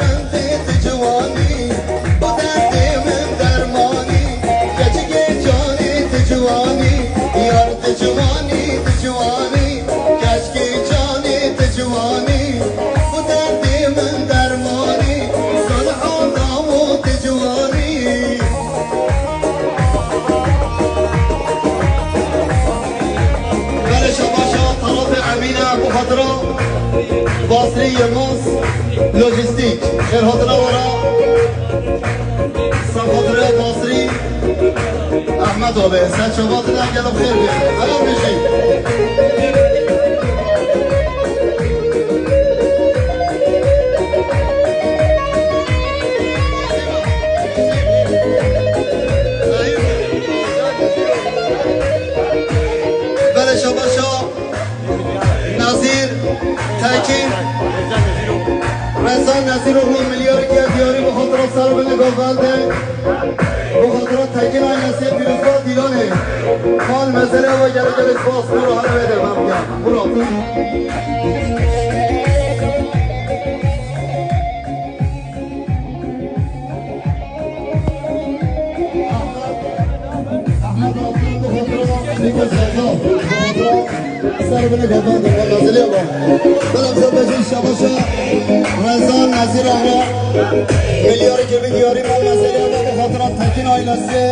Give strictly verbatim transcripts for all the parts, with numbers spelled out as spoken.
Rindê tu ciwanî, bu derdê min dermanî, keçikê canê tu ciwanî, yar tu ciwanî, tu ciwanî, keçikê canê tu ciwanî, bu derdê min dermanî, Salih Adamo tu ciwanî. Belê şabaşa tarafê Emîne bu xatira Basrî Yilmaz Lojîstîk. Xêrhatina wara. Ser xatirê Basrî Ehmed abi. Ser çava dine gelip xêr bê. Helal bijî. Belê şabaşa Nezîr Tekîn, Reza Nezîroğlu milyareke diyarî bu xatira ser binê govende. Bu xatira Tekîn ailesê pîrozbahî Dîlanê. Mal mezelê ve gele gele spas. Buyurun, hadi beyler, ben gel. Buyurun. Ser binê govende, wela zilê bû. Belê bize bejî şabaşa Reza Nezîroğlu. Milyareke bi diyarî mal mezelê bû, bu xatira Tekîn ailesê,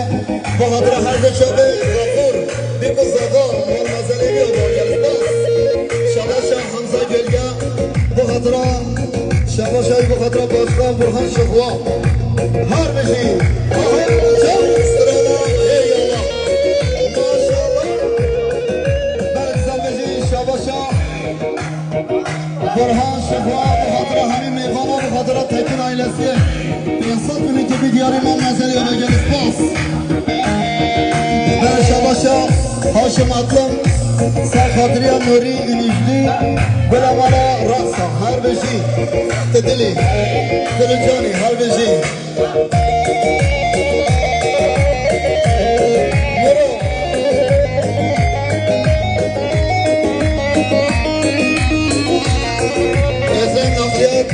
bu xatira her de çavê Gafur. Bîku Zava, mal mezelê bû, gel spas. Şabaşa Hamza Gölge, bu xatira, şabaşa bu xatira Başkan Burhan Şıxwa. Her bijî. Aha, çav sırada, ey Allah. Maşallah. Belê bize bejî şabaşa Burhan Şıxwa, bu xatira hemî mêvana, bu xatira Tekîn ailesê. Pênc sed bin iki bi diyarî mal mezelê ve gel spas. Belê şabaşa Haşim Atlan, ser xatiriya Nurî Înîjlî, Gulemala Raksa, her bijî, tu dilî, tu li canî, her bijî. Miro. Êzên Naqliyat.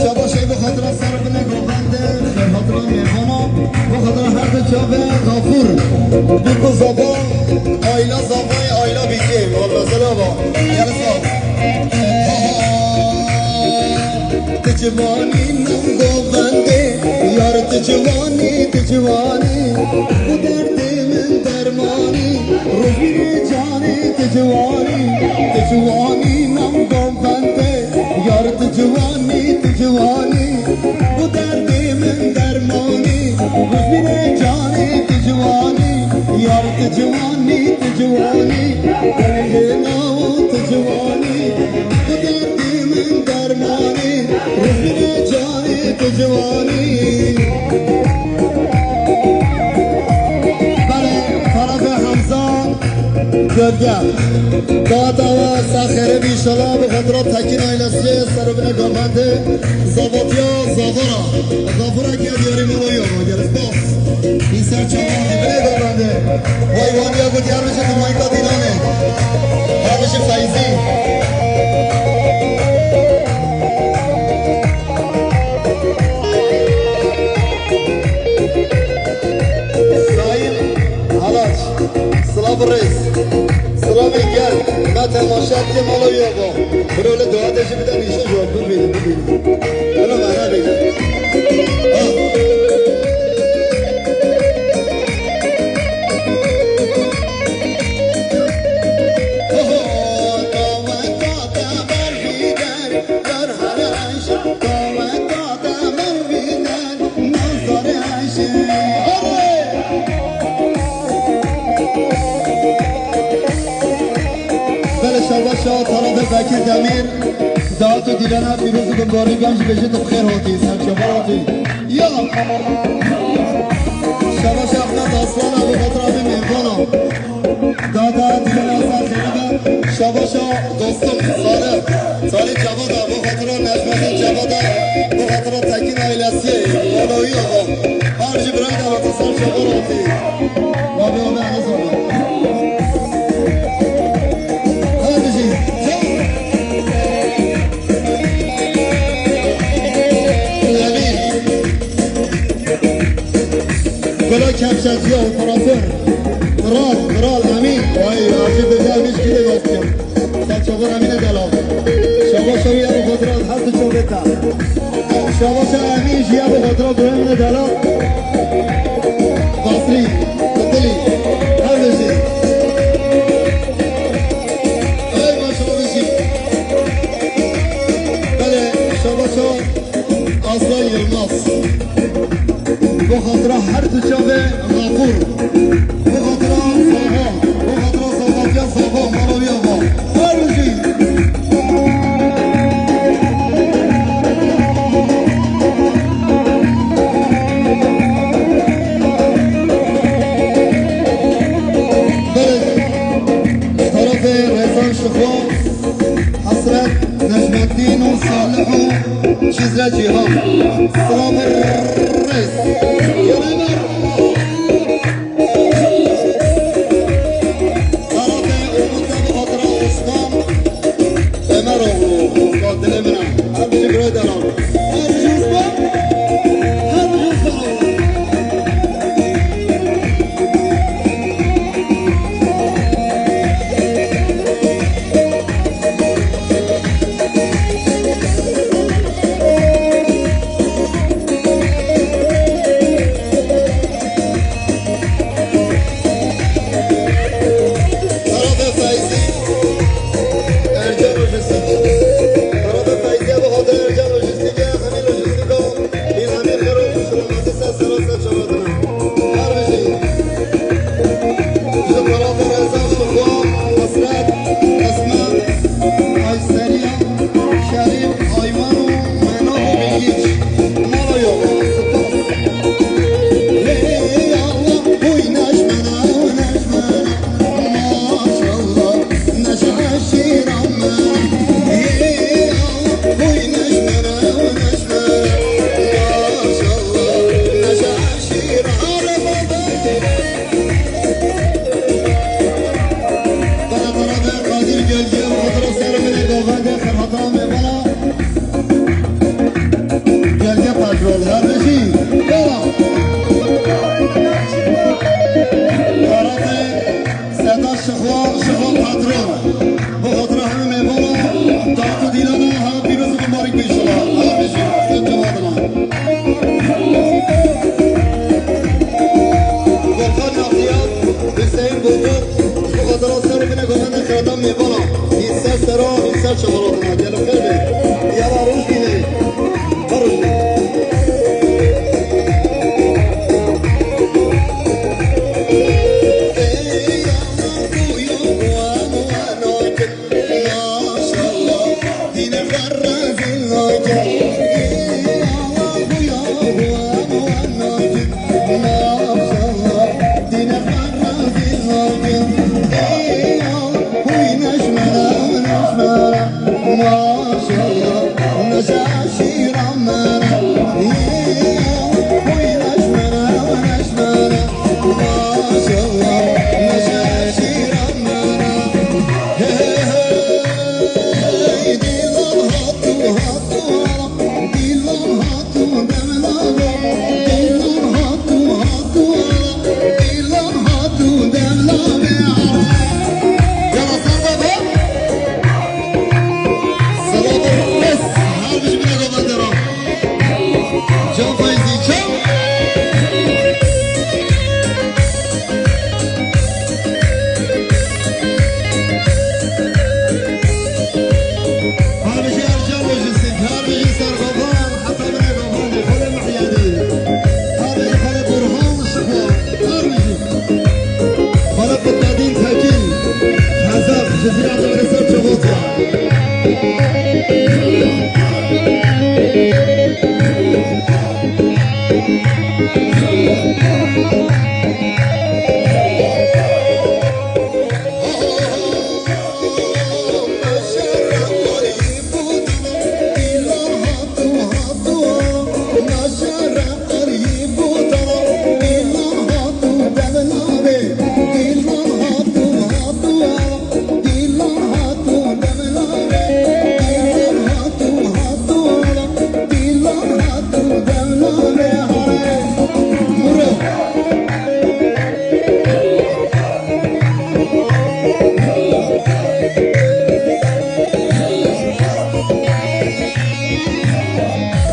Şabaşê bi xatira ser binê govende, bi xatira mêvana, bi xatira her du çavê Gafur. Bîku Zava, ayla Zavayê ayla Bîkê. Walla zelava. Yarasa. Ha ha. Tu ciwanî nam govendê, yar tu ciwanî, tu ciwanî. Bu derdê min dermanî, rojbînê canê tu ciwanî, tu ciwanî nam govendê. Yar tu ciwanî, tu ciwanî, bu derdê min dermanî. Rojbînê canê tu ciwanî, yar tu ciwanî, tu ciwanî, dengê nav tu ciwanî, bu derdê min dermanî. Rojbînê canê tu ciwanî. Belê, Faraze Hamza. Gölge. Data ve ser xêrê bî inşallah, bi xatira Tekîn ailesê ser binê govendê. Zavatiya Zavara. Zavara ke diyarî maloya, gel spas. Î ser çavan di binê govendê. Vay vaniya ku diyar biçe tu mayka Dîlanê. Her biçe Feyzî. Sayın Halaç. Silav û rêz. Silavê gel. Me temaşe dike mala wî ava. Biro li dua de jî bide nîşe ji wan bibînin, bibînin. Biro me nebêje. Ha. Oho, daweta te ber vî der, ber halaş, daweta te ber vî der. Belê şabaşa tarafê Bekir Demîr, dahat û dîlana pîroz û binbarî gam jî bêje tu bi xêr hatî, serçava hatî. Ya! Şabaşa Ehmed Aslan a, bi xatira vê mêvana. Dada, dîlê Hasan Xelîbe, şabaşa dostum Salih, Salih Cevada, bu xatira Necmettin Cevada, bu xatira Tekin ailesi, Molawi Ağa. Her ji birayda ve tasar şabar oldu. Abi, abi, Enes abi. Her bir şey. Çabuk. Kepçeciya operator. Kral, kral Emîn. Vay, acı bir gelmiş ki de dostum. Sen çabuk Emîn'e delal. Şaba şavi ya bu fotoğraf, her türlü çok beta. Şaba şavi Emîn, ya bu fotoğraf, bu Emîn'e delal. Basri, Kutili, her bir şey. Ay maşallah bir şey. Böyle şaba şavi Aslan Yılmaz. Bu hatıra her tu çavê Gafur. Bu hatıra Safa. Bu hatıra Safa ya Safa. Maraviya va. Her bir şey. Belê. Tarafê Rezan Şixo. Hesret, Necmettin û Salih û Şîzre Cîhan. Silav û rêz. Yêrêver. Tarafê Umut'e bi hatira Osman Ömeroğlu. Osman dilê min e. Her bijî birayê delal. Her bijî Osman. Her bijî Osman. Tarafê Feyzî, Ercan Lojistik. Tarafê Feyzî, bu hatır Ercan Lojistik ya, hemî lojistik o. Îlhamî xêr û xweşilameti ser sera ser çawa dina. Her bijî. Ji tarafê Reza Şixwa, Hesret, Qismet, Ayseriya, Şerîf, Ayman û Mena û Bilgiç. Mala yo, spas. Ey Allah, oy neşmene, neşmene. Maşallah, neşe şîra me. Ey Allah, oy neşmene, neşmene. Maşallah, neşe şîra me. Bana, bana, ben Kadir Gölge, Kadir Sarı bile Gölge, Ferhat'a mı bana? Gölge Patrol, her şey. Bana. Karate, Seda Şıkla, Şıkla Patrol. Bu hatıra hemî mêvana, Dağıtı Dilan'a, ha, pîroz û mubarek be inşallah. Her şey, sen cevabına. Volkan Yahya, Hüseyin Bulgur, bu kadar ser bine gömen de kırdan mı bana? Hisse sera, hisse çabaladına, gelin kırdı. Yala ruş bine. Barış. Ey, ya, bu yok, bu, bu, bu, bu.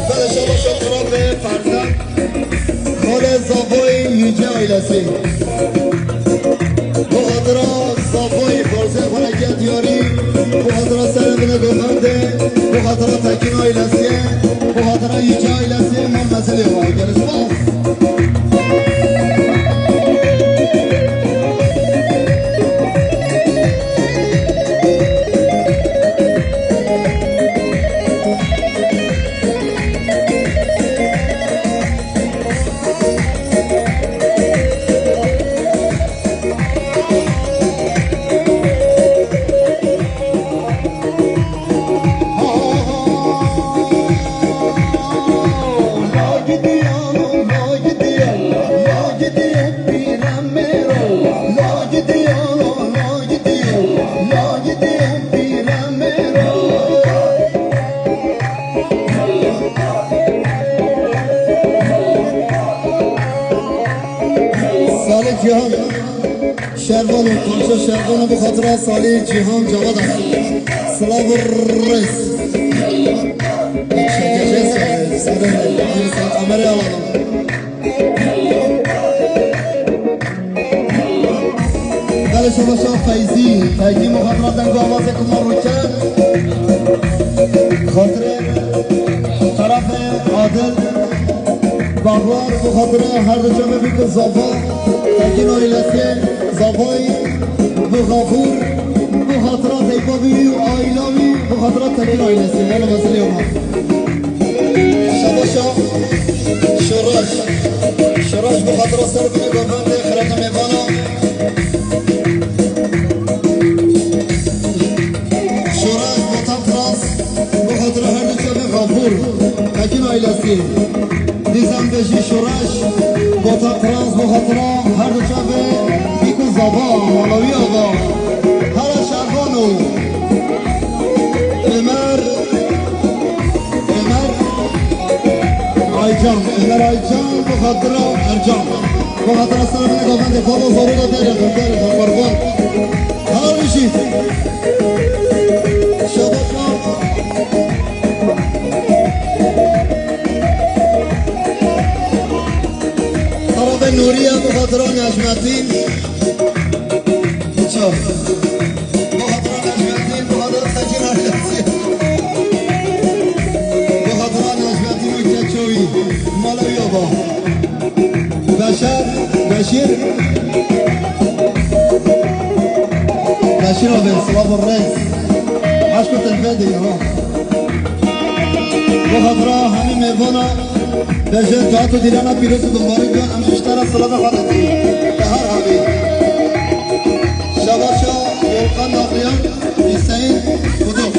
Belê şaba şo tarafê Ferzend. Xalê Zavayê Yüce ailesi. Bu hatıra Zavayê Ferzend xoneke diyarî. Bu hatıra serê binê govendê. Bu hatıra Tekin ailesi. Bu hatıra Yüce ailesi. Mal mezilê wa. Gelişmez. Salih Cihan, Şervan û Komşo Şervan û bu xatira Salih Cihan Cavada. Silav û rêz. Çekeceğiz yani. Müsaade edin. Bir saat kameraya alalım. Belê şaba şa Feyzî, Feyzî muxatira dengo awazê kuma rûçe. Xatirê tarafê Adil, Baxwar, muxatira her du çavê bîk û Zava, Tekin ailesi, Zavay, bu Xafûr, muxatira Zeyba wî û aîla wî, muxatira Tekin ailesi. Wala meselê ma. Şabaşa Şoraş. Şoraş bu xatira ser bine govende xirata mêvana. Şoraş Botan Trans bu xatira her du çavê Xafûr. Tekin ailesi. Nizam Bejî Şoraş Botan Trans bu xatira her du çavê Bîk û Zava, Malawi Ava. Hara Şervano. Ömer Ömer Aycan, Ömer Aycan, bu xatira Ercan. Bu xatira sana bine govende, falo zoru da dere, dere, dere, kurban. Her bir şey. Şabaka. Tarabe Nuriye, bu xatira Necmettin. Çal. Bu xatira Necmettin, bu xatira Tekin ailesi. Bu xatira Necmettin û Keçoyî. Mala wî ava. Beşer, Beşîr. Beşîr abi, silav û rêz. Eşq û tilbedê ya. Bu xatira hemî mêvana. Bejê, cahat û dîlana pîroz û dumbarî biya, em ji te re silavê xwe didî. Bi her halî. Şabaşa Volkan Naqliyan, Hüseyin Buduk.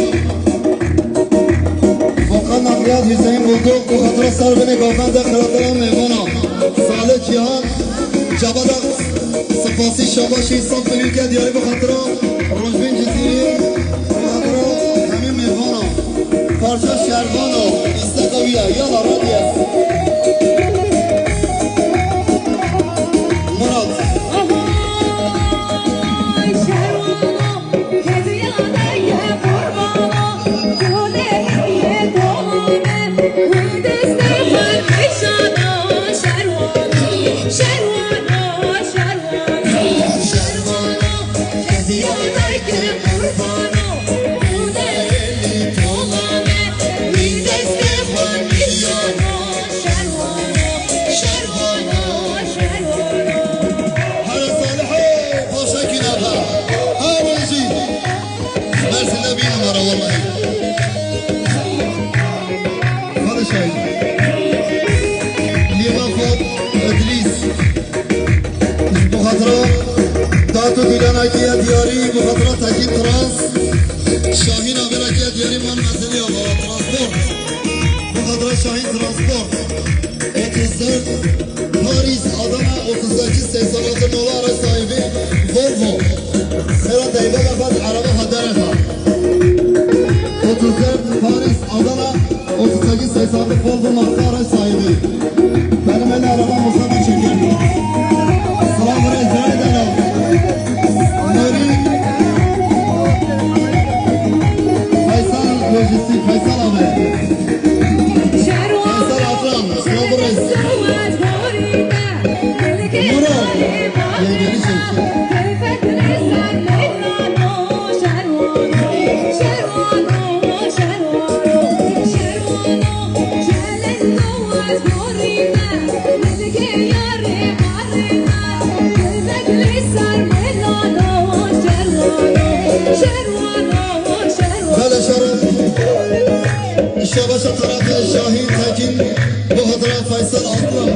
Volkan Naqliyan, Hüseyin Buduk, bu xatira ser binê govende xirata mêvana. Salih Cihan, Cevada, spasî şabaşî saf dilî ke diyarî bu xatira Rojbîn Cizîrî, bu xatira hemî mêvana. Parça şervano, îsteka wî ye, yala radiyes. Murat. Here Salihê, paşa kînava. Her jî. Mersin de bir numara vallahi. Hadi şahin. Lima Fat İdris. Bu xatira Datu Dilan Akiye diyarî, bu xatira Tekin Trans. Şahin Abir Akiye diyarî, man meseleyi ama transport. Bu xatira Şahin Transport. Otuz dört Paris Adana otuz sekiz seksen altı nolu araç sahibi Volvo. Xêra deyve ve ben araba hadere kha. Otuz dört Paris Adana otuz sekiz seksen altı Volvo marka araç sahibi. Benim el araba Musa bir çekim. Sıra buraya Zahid Alam. Nuri. Faysal Lojistik, Faysal abi. Belê şeref. Şabaşa tarafê Şahîn Tekîn, bi xatira Feysel Atlım.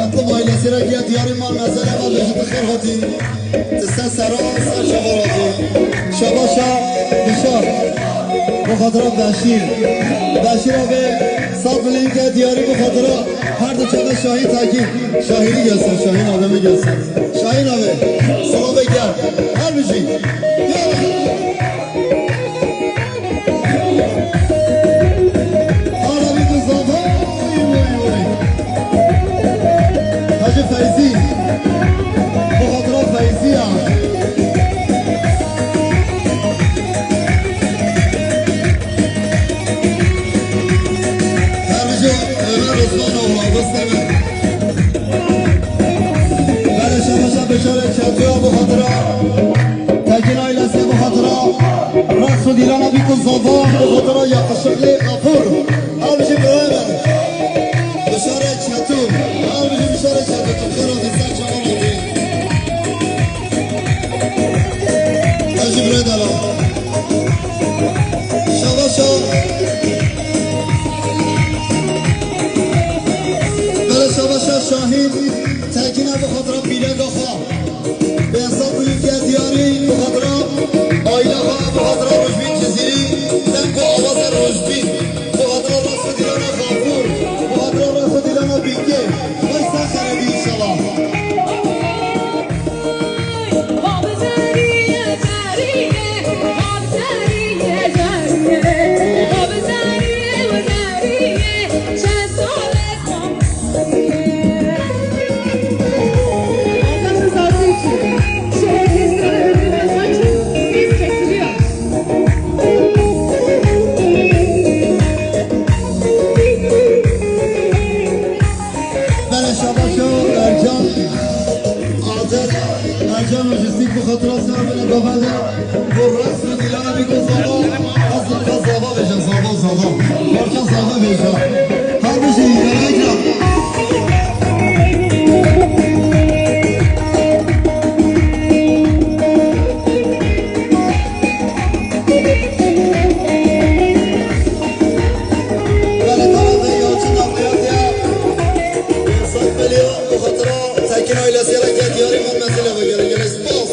Atlım ailesine giya diyarî mal mezele ve lejete xêr hatî. Ti ser sera, ser çava hatî. Şabaşa Bişar. Bi xatira Beşîr. Beşîr abi, sat bilîn ke diyarî bi xatira her du çava Şahîn Tekîn. Şahînî gelsin, Şahîn abimi gelsin. Şahîn abi, silavê germ. Her bijî. Yalla. Arabî bi zava, oy, oy, oy. Hacı Feyzi. Bu hatıra Feyzi ya. Her bize Ömer Osmanoğlu, Mustafa. Belê şabaşa Beşarê Çetuya bu hatıra. Tekin ailesi bu hatıra. Reqs û dîlana bî ku zava bu hatıra yakışıklı Gafur. Her bijî birayê me. Beşarê Çetu. Her bijî Beşarê Çetu. Tu xêr hatî, ser çavan hatî. Her bijî birayê delal. Şabaşa. Belê şabaşa Şahîn. Tekîna bi xatira pîreka xwe. Behsa Kulîfya Diyarî bi xatira aîla xwe, bi xatira Rojbîn Cizîrî, dem ku awaza Rojbîn, bi xatira Reqs û Dîlana Xafûr, bi xatira Reqs û Dîlana Bîkê, Veysa Xerebî înşallah. Belê şabaşo Ercan. Azer Ercan lojistik bi xatira ser bine govende. Bu reqs û dîlana bî ku zava. Ez zava vêja, zava, zava. Parça zava vêja. Her bijî, gelek ya. Belê tarafê Yalçın Akyazya. Sat Belê bu xatira Tekin ailesi ile gel diyarî mal mezele ve gele gele spas.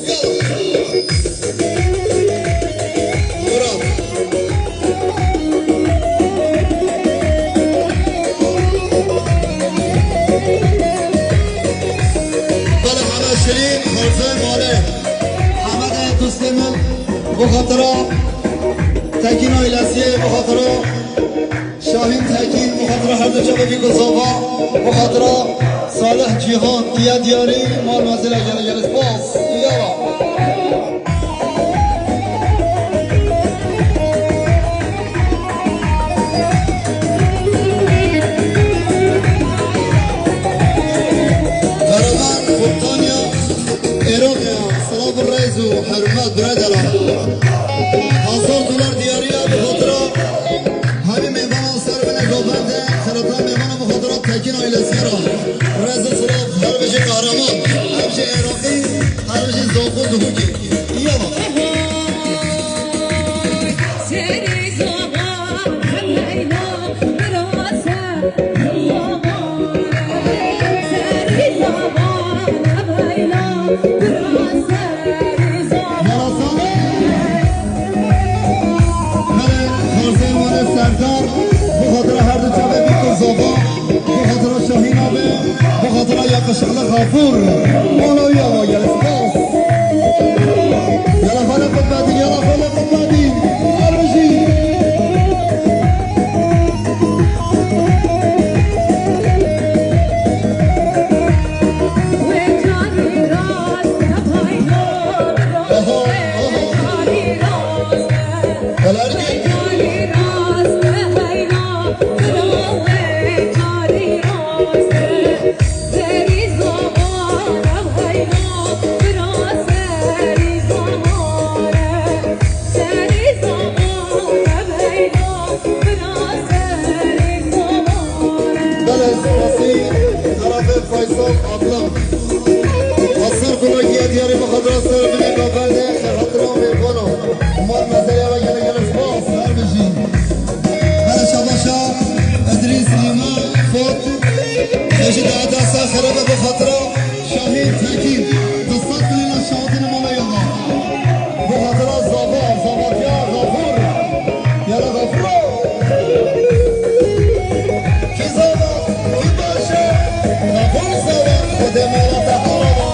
Yalla. Murat. Belê heme şirîn, xarzê malê. Heme de dostê min, bu xatira Tekin ailesiyê, bu xatira Şahîn Tekîn, bu xatira her du çavekî ku zava, bu xatira Salih Cîhan, diya diyarî, mal mezele gele gele spas. Yalla. Karavan Komutanıya Iraqê, silav û rêz û hurmet biraderan. Hezar dolar diyariya bi xatira hemî mêvanan ser bine govende, xirata mêvana bi xatira Tekin ailesiyê ra. Rêz û silav, her bijî kahraman, ev jî Iraqî, her bijî Zafo Duhukî. Yalla. Belê, xarzê malê Serdar, bu xatira her du çavê bî ku zava, bu xatira Şahîn abi, bu xatira yakışıklı Gafur. Mala wî ava gel, spas. Yala xala qutbadî, yala xala qutbadî. Arujî. Aha, aha. Helal ki. Gelek spasî tarafê Faysal Adnan. Asar Gulagiya diyarê bi xatira ser binê gaverdê, xehatira mêvana. Mal mezelê ve gelek gelek spas, her bijî. Bele şabaşa Edrîs Lîma Fot. Eji de adasa xerebe bi xatira Şahîn Tekîn. Di sed kilîna şahatî nimane ya. Bi xatira zava, zavatiya Xafûr. Yara Xafûro. Kî zava, kî baş e? Xafûr zava, Xwedê mala te xaraba.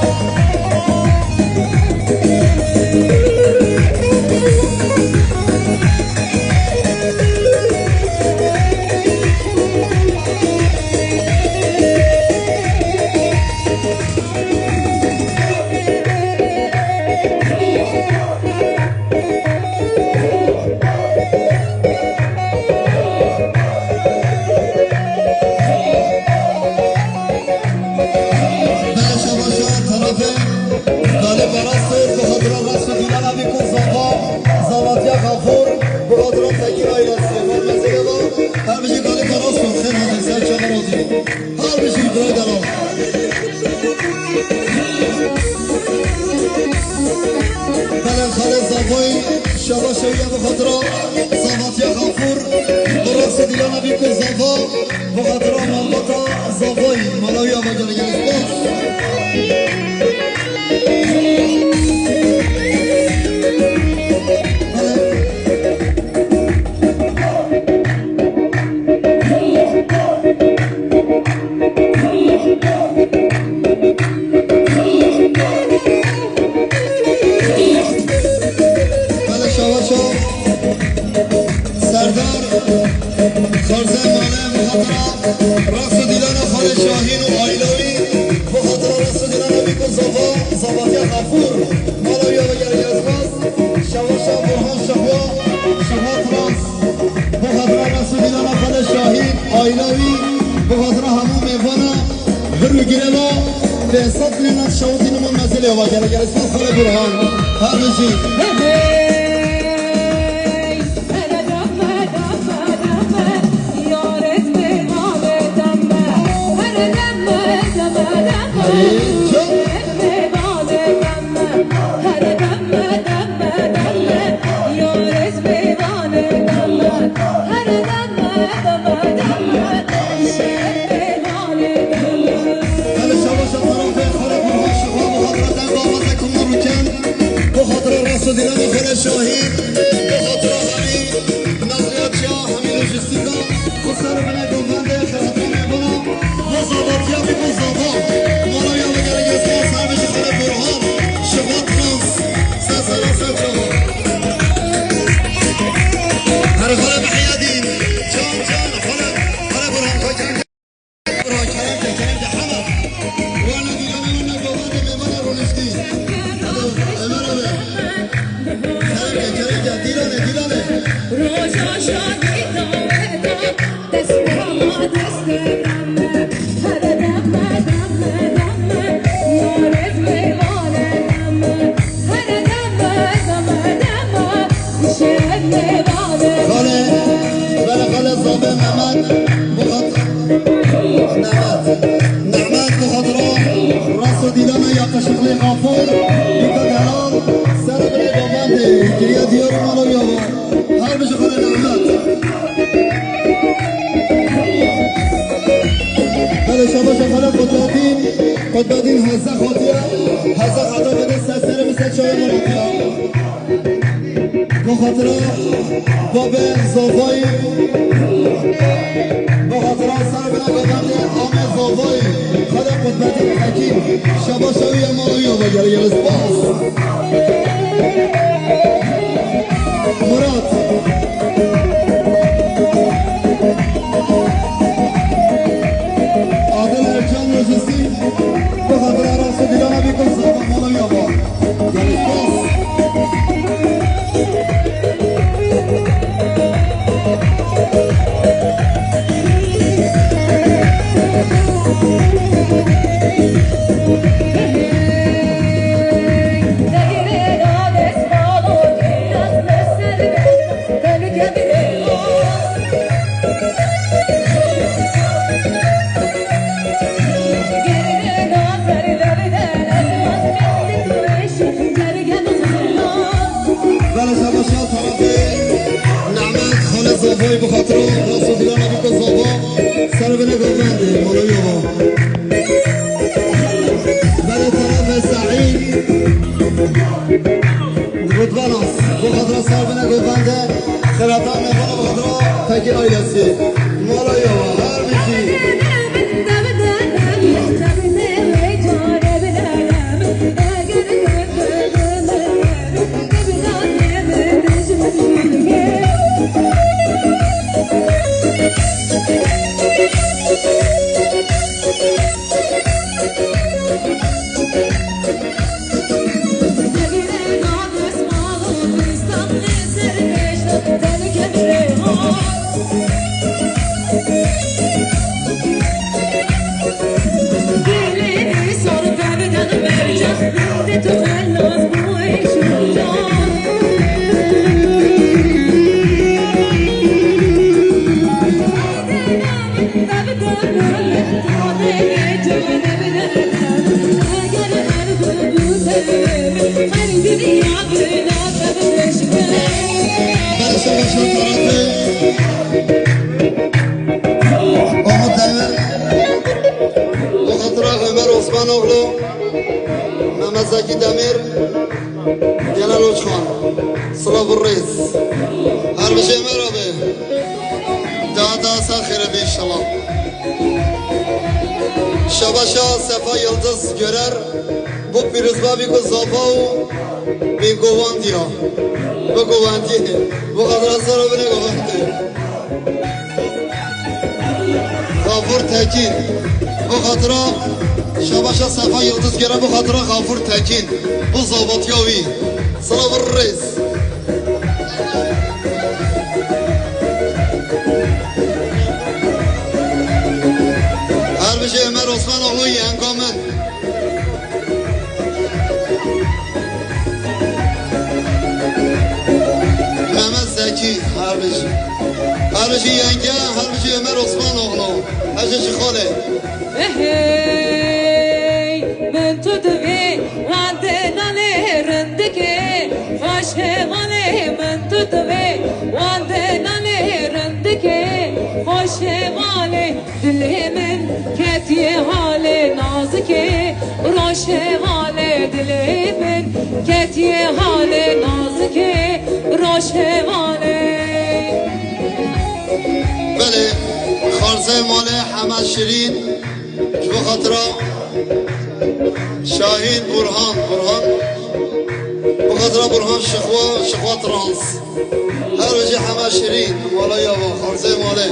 Bele şabaşa tarafê Galê Parastor, bi xatira Resul Dîlana Bîko Zava, Zavatiya Xafûr, bi xatira Tekî ailesi. Mal mezelê ve, her bijî Galê Parastor, xêr hatin ser çavan ozî. Her bijî biraderan. Bele xalê Zavoyî, şabaş ew ya bi xatira Zavatiya Xafûr, bi Resul Dîlana Bîko Zava, bi xatira malbata Zavoyî, mala wî ava gelek gelek spas. Bele şabaşa Serdar Xarzê Male bi xatira Resul Dîlana Xalê Şahîn û aîla wî, bi xatira Resul Dîlana Bîko Zava, Zavatiya Xafûr, mala wî ava gelek gelek spas. Şabaşa Burhan Şehwa, Şehwa Trans. Bi xatira Resul Dîlana Xalê Şahîn, aîla wî, bi xatira hemû mêvana, vir û girêva, pênc sed lînan şawitî niman mezelê ava gelek gelek spas xalê Burhan. Her bijî. Hele şabaşa tarafê xalê Burhan Şifa bi xatira te bavazek hûn rûken. Bi xatira Resul Dîlana Xalê Şahîn. Bi xatira hemî naxliyaçiya, hemî lojîstîka. Xwe ser bine govendê xelatê me bana. Bo zavatiya bî bo zava. Mala ya ve gelek spas, her bijî xalê Burhan. Şifa Trans. Ser sera ser çava. Her xalê Mihyedîn. Can can xalê, xalê Burhan Koçan. Bura kerem ke, kerem ke, hema. Wana dîlana, wana govende mêvana roniştî. Hadi, Ömer abi. Kerem ke, kerem ke, dîlane, dîlane. Roja şadî daweta, dest hema dest deme. Hadi deme, deme, deme. Yarez meyvane deme. Xalê, bere xalê Zabê Mehmet, bu xat-, Nehmet. Nehmet bu xatira Resul Dîlana yakışıklı Gafur, Bika Gelal, sere bire govende, kiriye diyar mala yava. Her bijî xalê Nehmet. Bere şabaşa xalê Kutbedîn, Kutbedîn heze xatiye, heze xata bide ser sere mi ser çawa min xatiye. Bi xatira babê Zavayî, bi xatira ser bine govendê amê Zavayî, xalê Qutbedîn Hekîm, şabaşa wî ya mala wî ya ve gelek gelek spas. Murat. Adil Ercan Lojistik, bi xatira Resul Dîlana Bîko Zava mala wî ya ve. Gelek spas. Bi xatira Resûlîla Nebî ku zava, ser bine govendê, moloya va. Belê terefê Seîd. Rudvanas, bi xatira ser bine govendê, xêratan mêvana bi xatira Tekîn ailesî. Moloya va, her bijî. Barış Savaş'ın tarafı Umut Demir, bu hatıra Ömer Osmanoğlu, Mehmet Zeki Demir, Celal Uçkan. Silav û rêz. Her bijî Ömer abi. Daha daha sen xêre be inşallah. Şabaşa Sefa Yıldız Görer. Bu pîrozbavî ku zava û bî govendî ya. Bi govendî. Bu xatira ser bine govendî. Xafur Tekîn. Bu xatira Şabaşa Sefa Yıldız Görer, bu xatira Xafur Tekîn. Bu zavatiya wî. Silav û rêz. Her bijî Ömer Osmanoğlu yenga min. Mehmet Zeki, her bijî. Her bijî yenge, her bijî Ömer Osmanoğlu. Her bijî xalê. Hey, min tu divê wendê nalê rindikê, xweş hevalê min tu divê wendê nalê rindikê, xweş hevalê dilê min ketiye halê nazikê, roj hevalê dilê min ketiye halê nazikê, roj hevalê. Belê, xarzê malê heme şirîn. Ji bo xatira Şahîn Burhan, Burhan. Bi xatira Burhan Şixwa, Şixwa Trans. Her bijî hema şirîn, mala ya va, xarzê malê.